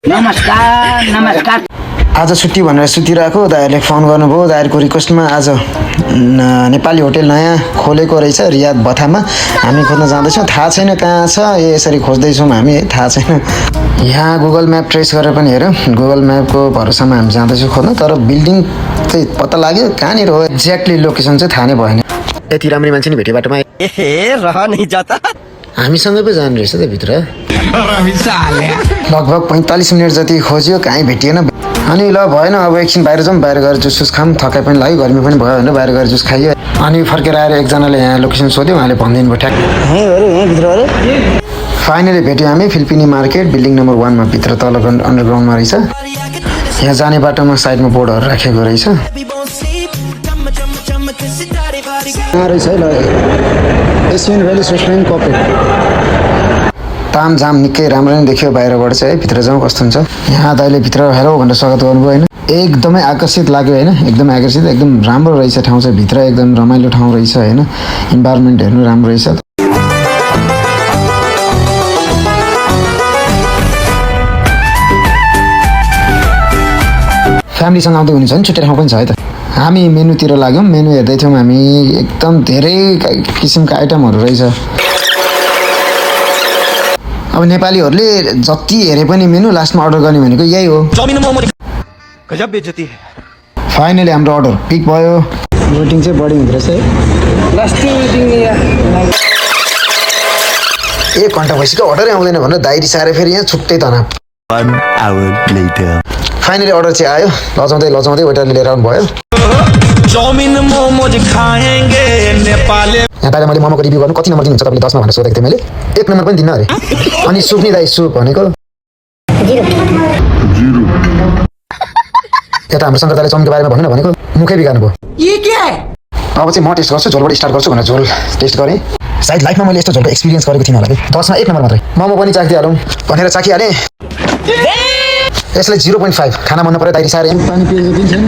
नमस्कार। आज छुट्टी भनेर सुतिरहेको दाइहरूले फोन गर्नुभयो। दाइहरूको रिक्वेस्टमा आज नेपाली होटेल नयाँ खोलेको रहेछ रियाद बथामा। हामी खोज्न जाँदैछौँ। थाहा छैन कहाँ छ, यसरी खोज्दैछौँ हामी, थाहा छैन। यहाँ गुगल म्याप ट्रेस गरेर पनि हेऱ्यौँ, गुगल म्यापको भरोसामा हामी जाँदैछौँ खोज्न। तर बिल्डिङ चाहिँ पत्ता लाग्यो, कहाँनिर हो एक्ज्याक्टली लोकेसन चाहिँ थाहा नै भएन। यति राम्री मान्छे नि भेट्यो बाटोमा। हामीसँगै पो जानु रहेछ त भित्र। लगभग 45 मिनट जति खोज्यो, कहीँ भेटिएन। अनि ल भएन, अब एकछिन बाहिर जाउँ, बाहिर गएर जुस खाऊँ, थकाइ पनि लाग्यो, गर्मी पनि भयो भनेर बाहिर गएर जुस खाइयो। अनि फर्केर आएर एकजनाले यहाँ लोकेसन सोध्यो, उहाँले भनिदिनु भयो ठ्याक यहीँभित्र अरे। फाइनली भेट्यौँ हामी फिलिपिनी मार्केट, बिल्डिङ नम्बर 1 मा भित्र तल अन्डरग्राउन्डमा रहेछ। यहाँ जाने बाटोमा साइडमा बोर्डहरू राखेको रहेछ। यहाँ रहेछ है ल, एसियन भ्याली रेस्टुरेन्ट कफे। तामझाम निकै राम्रो नै देखियो बाहिरबाट चाहिँ है। भित्र जाउँ कस्तो हुन्छ। यहाँ दाइले भित्र हेलो भनेर स्वागत गर्नुभयो होइन। एकदमै आकर्षित लाग्यो होइन, एकदम आकर्षित, एकदम राम्रो रहेछ ठाउँ चाहिँ। भित्र एकदम रमाइलो ठाउँ रहेछ होइन। इन्भाइरोमेन्ट हेर्नु राम्रो रहेछ। फ्यामिलीसँग आउँदै हुनुहुन्छ भने छुट्टै ठाउँ पनि छ है त। हामी मेनुतिर लाग्यौँ, मेनु हेर्दै थियौँ हामी। एकदम धेरै किसिमका आइटमहरू रहेछ। अब नेपालीहरूले जति हेरे पनि मेनु लास्टमा अर्डर गर्ने भनेको यही हो। फाइनली हाम्रो अर्डर पिक भयो। वेटिङ चाहिँ बढी हुँदो रहेछ है। एक घन्टा भइसक्यो अर्डरै आउँदैन भनेर दाइ रिसाएर फेरि यहाँ छुट्टै तनाव। फाइनली अर्डर चाहिँ आयो। लजाउँदै लजाउँदै वेटरले लिएर आउनु भयो। यहाँ दाइले मैले मोमोको रिभ्यू गर्नु कति नम्बर दिनुहुन्छ तपाईँले 10 मा भनेर सोधेको थिएँ मैले। 1 नम्बर पनि दिनु अरे। अनि सुप नि दाइ, सुप भनेको 0। यता हाम्रो शङ्कर दाइले चाउमिनको बारेमा भन्नु न भनेको मुखै बिगार्नु भयो। अब चाहिँ म टेस्ट गर्छु, झोलबाट स्टार्ट गर्छु भनेर झोल टेस्ट गरेँ। सायद लाइफमा मैले यस्तो झोलको एक्सपिरियन्स गरेको थिइनँ होला कि। 10 मा 1 नम्बर मात्रै। मोमो पनि चाखिदिइहालौँ भनेर चाखिहालेँ। यसलाई 0.5 खाना मन पऱ्यो। दाइ रिसाएर पानी पिएको पनि छैन।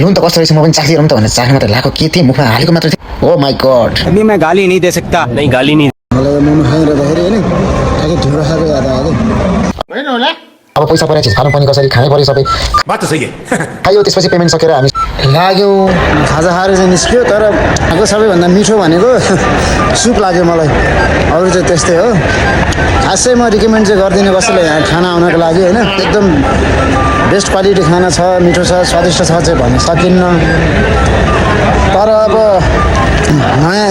नुन त कस्तो रहेछ, म पनि चाखिदिउँ त भनेर चाख्नु मात्रै लाग्यो। के थिएँ मुखमा हालेको मात्रै थियो। ओ माई गॉड। अभी मैं गाली नहीं दे सकता। नहीं गाली नहीं। मलाई मोमो खाइरहँदाखेरि होइन ठ्याक्कै ढुङ्गा खाएको याद आयो कि। अब पैसा परेको चिज खानु पनि कसरी, खानै पऱ्यो सबै। बात तो सही है। खायो, त्यसपछि पेमेन्ट सकेर हामी लाग्यौँ। खाजा खाएर चाहिँ निस्क्यो। तर खाएको सबैभन्दा मिठो भनेको सुप लाग्यो मलाई। अरू चाहिँ त्यस्तै हो। खासै म रिकमेन्ड चाहिँ गर्दिनँ कसैले यहाँ खाना आउनको लागि होइन। एकदम बेस्ट क्वालिटी खाना छ, मिठो छ, स्वादिष्ट छ चाहिँ भन्न सकिन्न। तर अब नयाँ